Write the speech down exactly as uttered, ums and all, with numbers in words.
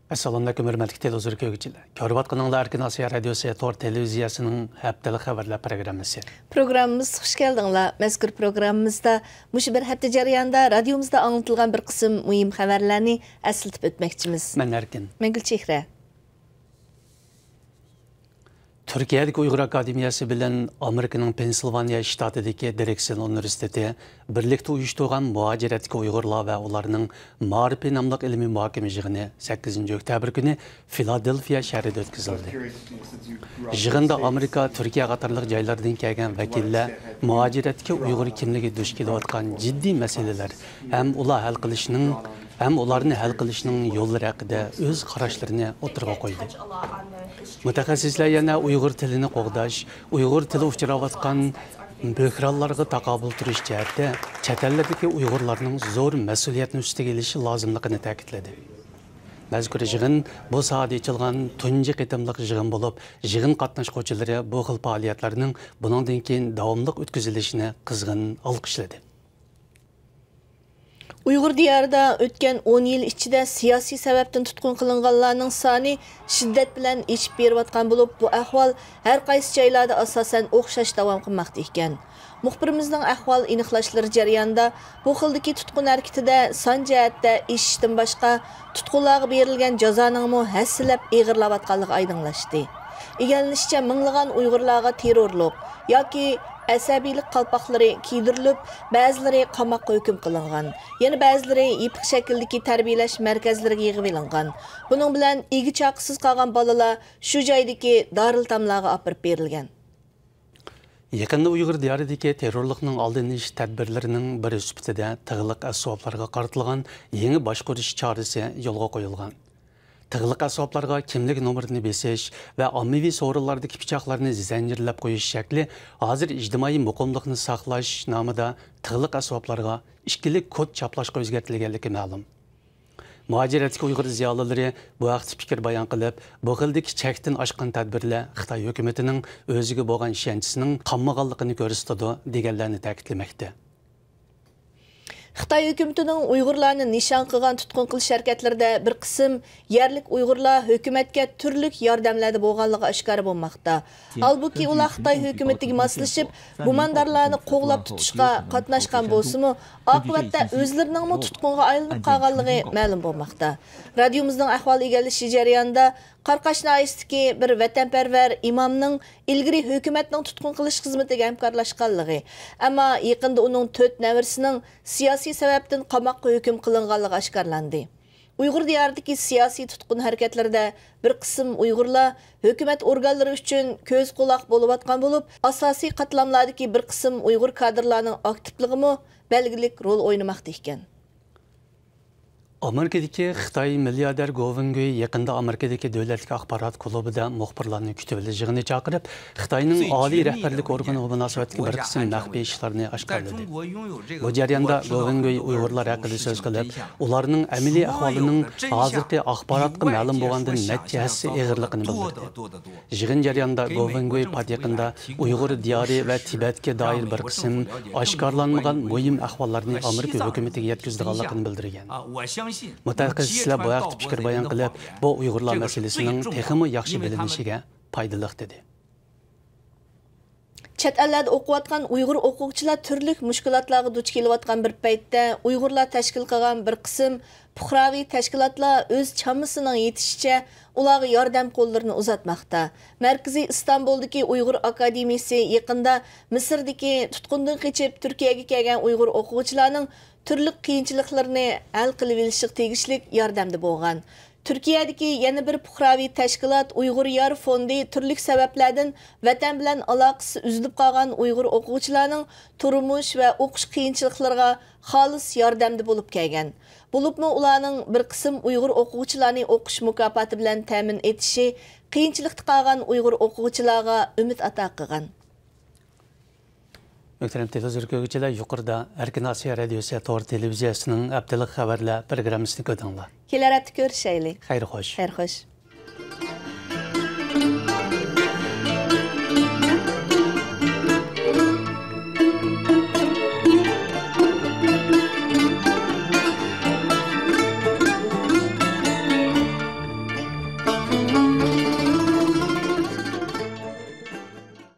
ئەسسالامۇئەلەيكۇم، ھۆرمەتلىك تېلېۋىزور كۆرگۈچىلەر. كۆرۈۋاتقىنىڭلار ئەركىن ئاسىيا رادىيوسى تور تېلېۋىزىيەسىنىڭ ھەپتىلىك خەۋەرلەر پروگراممىسى. پروگراممىمىزغا خۇش كەلدىڭلار. مەزكۇر پروگراممىمىزدا مۇشۇ بىر ھەپتە جەريانىدا رادىيومىزدا ئاڭلىتىلغان بىر قىسىم مۇھىم خەۋەرلەرنى ئەسلىتىپ ئۆتمەكچىمىز. مەن ئەركىن. مەن گۈلچېھرە. تۈركىيەدىكى ئۇيغۇر ئاكادېمىيەسى بىلەن ئامېرىكىنىڭ پېنسىلۋانىيە شتاتىدىكى دىرېكسېل ئۇنىۋېرسىتېتى بىرلىكتە ئۇيۇشتۇرغان مۇھاجىرەتتىكى ئۇيغۇرلار ۋە ئۇلارنىڭ مائارىپى ناملىق ئىلمىي مۇھاكىمە يىغىنى سەككىزىنچى ئۆكتەبىر كۈنى فىلادېلفىيە شەھىرىدە ئۆتكۈزۈلدى. يىغىندا ئامېرىكا، تۈركىيە قاتارلىق جايلاردىن كەلگەن ۋەكىللەر مۇھاجىرەتتىكى ئۇيغۇر كىملىكى دۇچ كېلىۋاتقان جىددىي مەسىلىلەر ھەم ئۇلار ھەل قىلىشنىڭ ھەم ئۇلارنى ھەل قىلىشنىڭ يوللىرى ھەققىدە ئۆز قاراشلىرىنى ئوتتۇرىغا قويدى. مۇتەخەسسىسلەر يەنە ئۇيغۇر تىلىنى قوغداش، ئۇيغۇر تىلى ئۇچراۋاتقان بۆھرانلارغا تاقابىل تۇرۇش جەھەتتە چەت ئەللەردىكى ئۇيغۇرلارنىڭ زور مەسئۇلىيەتنى ئۈستىگە ئېلىشى لازىملىقىنى تەكىتلىدى. مەزكۇر يىغىن بۇ ساھەدە ئېچىلغان تۇنجى قېتىملىق يىغىن بولۇپ، يىغىن قاتناشقۇچىلىرى بۇ خىل پائالىيەتلەرنىڭ بۇنىڭدىن كېيىن داۋاملىق ئۆتكۈزۈلۈشىنى قىزغىن ئالقىشلىدى. ئۇيغۇر دىيارىدا ئۆتكەن ئون يىل ئىچىدە سىياسىي سەۋەبتىن تۇتقۇن قىلىنغانلارنىڭ سانى شىددەت بىلەن ئېشىپ بېرىۋاتقان بولۇپ، بۇ ئەھۋال ھەر قايسى جايلاردا ئاساسەن ئوخشاش داۋام قىلماقتا ئىكەن. مۇخبىرىمىزنىڭ ئەھۋال ئېنىقلاشلىرى جەريانىدا، بۇ خىلدىكى تۇتقۇن ھەرىكىتىدە سان جەھەتتە ئېشىشتىن باشقا، تۇتقۇنلارغا بېرىلگەن جازانىڭمۇ ھەسسىلەپ ئېغىرلاۋاتقانلىقى ئايدىڭلاشتى. ئىگىلىنىشىچە، مىڭلىغان ئۇيغۇرلارغا تېررورلۇق ياكى ئەسەبىيلىك قالپاقلىرى كىيدۈرۈلۈپ، بەزىلىرى قاماققا ھۆكۈم قىلىنغان، يەنە بەزىلىرى يېپىق شەكىلدىكى تەربىيەلەش مەركەزلىرىگە يىغىۋېلىنغان. بۇنىڭ بىلەن ئىگە-چاقىسىز قالغان بالىلار شۇ جايدىكى دارىلئېتاملارغا ئاپىرىپ بېرىلگەن. يېقىندا ئۇيغۇر دىيارىدىكى تېررورلۇقنىڭ ئالدىنى ئېلىش تەدبىرلىرىنىڭ بىرى سۈپىتىدە تىغلىق ئەسۋابلارغا قارىتىلغان يېڭى باشقۇرۇش چارىسى يولغا قويۇلغان. تىغلىق ئەسۋابلارغا كىملىك نومۇرىنى بېسىش ۋە ئاممىۋى سورۇنلاردىكى پىچاقلارنى زەنجىرلەپ قويۇش شەكلى ھازىر ئىجتىمائىي مۇقىملىقنى ساقلاش نامىدا تىغلىق ئەسۋابلارغا ئىككىلىك كود چاپلاشقا ئۆزگەرتىلگەنلىكى مەلۇم. مۇھاجىرەتتىكى ئۇيغۇر زىيالىيلىرى بۇ ھەقتە پىكىر بايان قىلىپ، بۇ خىلدىكى چەكتىن ئاشقان تەدبىرلەر خىتاي ھۆكۈمىتىنىڭ ئۆزىگە بولغان ئىشەنچىسىنىڭ قانمىغانلىقىنى كۆرسىتىدۇ، دېگەنلەرنى تەكىتلىمەكتە. خىتاي ھۆكۈمىتىنىڭ ئۇيغۇرلارنى نىشان قىلغان تۇتقۇن قىلىش ھەرىكەتلىرىدە بىر قىسىم يەرلىك ئۇيغۇرلار ھۆكۈمەتكە تۈرلۈك ياردەملەردە بولغانلىقى ئاشكارا بولماقتا. ھالبۇكى، ئۇلار خىتاي ھۆكۈمىتىگە ماسلىشىپ، گۇماندارلارنى قوغلاپ تۇتۇشقا قاتناشقان بولسىمۇ، ئاقىۋەتتە ئۆزلىرىنىڭمۇ تۇتقۇنغا ئايلىنىپ قالغانلىقى مەلۇم بولماقتا. رادىيومىزنىڭ ئەھۋال ئىگىلىشى جەريانىدا، قاراقاش ناھىيەسىدىكى بىر ۋەتەنپەرۋەر ئىمامنىڭ ئىلگىرى ھۆكۈمەتنىڭ تۇتقۇن قىلىش خىزمىتىگە ھەمكارلاشقانلىقى، ئەمما يېقىندا ئۇنىڭ تۆت نەۋرىسىنىڭ سىياسىي سەۋەبتىن قاماققا ھۆكۈم قىلىنغانلىقى ئاشكارىلاندى. ئۇيغۇر دىيارىدىكى سىياسىي تۇتقۇن ھەرىكەتلىرىدە بىر قىسىم ئۇيغۇرلار ھۆكۈمەت ئورگانلىرى ئۈچۈن كۆز-قۇلاق بولۇۋاتقان بولۇپ، ئاساسىي قاتلاملاردىكى بىر قىسىم ئۇيغۇر كادىرلارنىڭ ئاكتىپلىقىمۇ بەلگىلىك رول ئوينىماقتا ئىكەن. ئامېرىكىدىكى خىتاي مىلياردېر گوۋېنگۈي يېقىندا ئامېرىكىدىكى دۆلەتلىك ئاخبارات كۇلۇبىدا مۇخبىرلارنى كۈتۈۋېلىش يىغىنى چاقىرىپ، خىتاينىڭ ئالىي رەھبەرلىك ئورگىنىغا مۇناسىۋەتلىك بىر قىسىم مەخپىي ئىشلارنى ئاشكارىلىدى. بۇ جەرياندا گوۋېنگۈي ئۇيغۇرلار ھەققىدە سۆز قىلىپ، ئۇلارنىڭ ئەمەلىي ئەھۋالىنىڭ ھازىرقى ئاخباراتقا مەلۇم بولغاندىن نەچچە ھەسسە ئېغىرلىقىنى بىلدۈردى. يىغىن جەريانىدا گوۋېنگۇي پات يېقىندا ئۇيغۇر دىيارى ۋە تىبەتكە دائىر بىر قىسىم ئاشكارىلانمىغان مۇھىم ئەھۋاللارنى ئامېرىكا ھۆكۈمىتىگە يەتكۈزىدىغانلىقىنى بىلدۈرگەن. مۇتەخەسسىسلەر بۇ ھەقتە پىكىر بايان قىلىپ، بۇ ئۇيغۇرلار مەسىلىسىنىڭ تېخىمۇ ياخشى بىلىنىشىگە پايدىلىق، دېدى. چەت ئەللەردە ئوقۇۋاتقان ئۇيغۇر ئوقۇغۇچىلار تۈرلۈك مۈشكۈلاتلارغا دۇچ كېلىۋاتقان بىر پەيتتە، ئۇيغۇرلار تەشكىل قىلغان بىر قىسىم پۇقراۋى تەشكىلاتلار ئۆز چامىسىنىڭ يېتىشىچە ئۇلارغا ياردەم قوللىرىنى ئۇزاتماقتا. مەركىزى ئىستانبۇلدىكى ئۇيغۇر ئاكادېمىيىسى يېقىندا مىسىردىكى تۇتقۇندىن قېچىپ تۈركىيەگە كەلگەن ئۇيغۇر ئوقۇغۇچىلارنىڭ تۈرلۈك قىيىنچىلىقلىرىنى ھەل قىلىۋېلىشىغا تېگىشلىك ياردەمدە بولغان. تۈركىيەدىكى يەنە بىر پۇقراۋى تەشكىلات ئۇيغۇر يار فوندى تۈرلۈك سەۋەبلەردىن ۋەتەن بىلەن ئالاقىسى ئۈزۈلۈپ قالغان ئۇيغۇر ئوقۇغۇچىلارنىڭ تۇرمۇش ۋە ئوقۇش قىيىنچىلىقلىرىغا خالىس ياردەمدە بولۇپ كەلگەن. بولۇپمۇ ئۇلارنىڭ بىر قىسىم ئۇيغۇر ئوقۇغۇچىلارنى ئوقۇش مۇكاپاتى بىلەن تەمىن ئېتىشى قىيىنچىلىقتا قالغان ئۇيغۇر ئوقۇغۇچىلارغا ئۈمىد ئاتا قىلغان. مۆھتەرەم تېلېۋىزور كۆرگۈچىلەر، يۇقىرىدا ئەركىن ئاسىيا رادىيوسى تور تېلېۋىزىيەسىنىڭ ھەپتىلىك خەۋەرلەر پروگراممىسىنى كۆردۈڭلار. كېلەر ھەپتە كۆرۈشەيلى. خەير خوش. خەير خوش.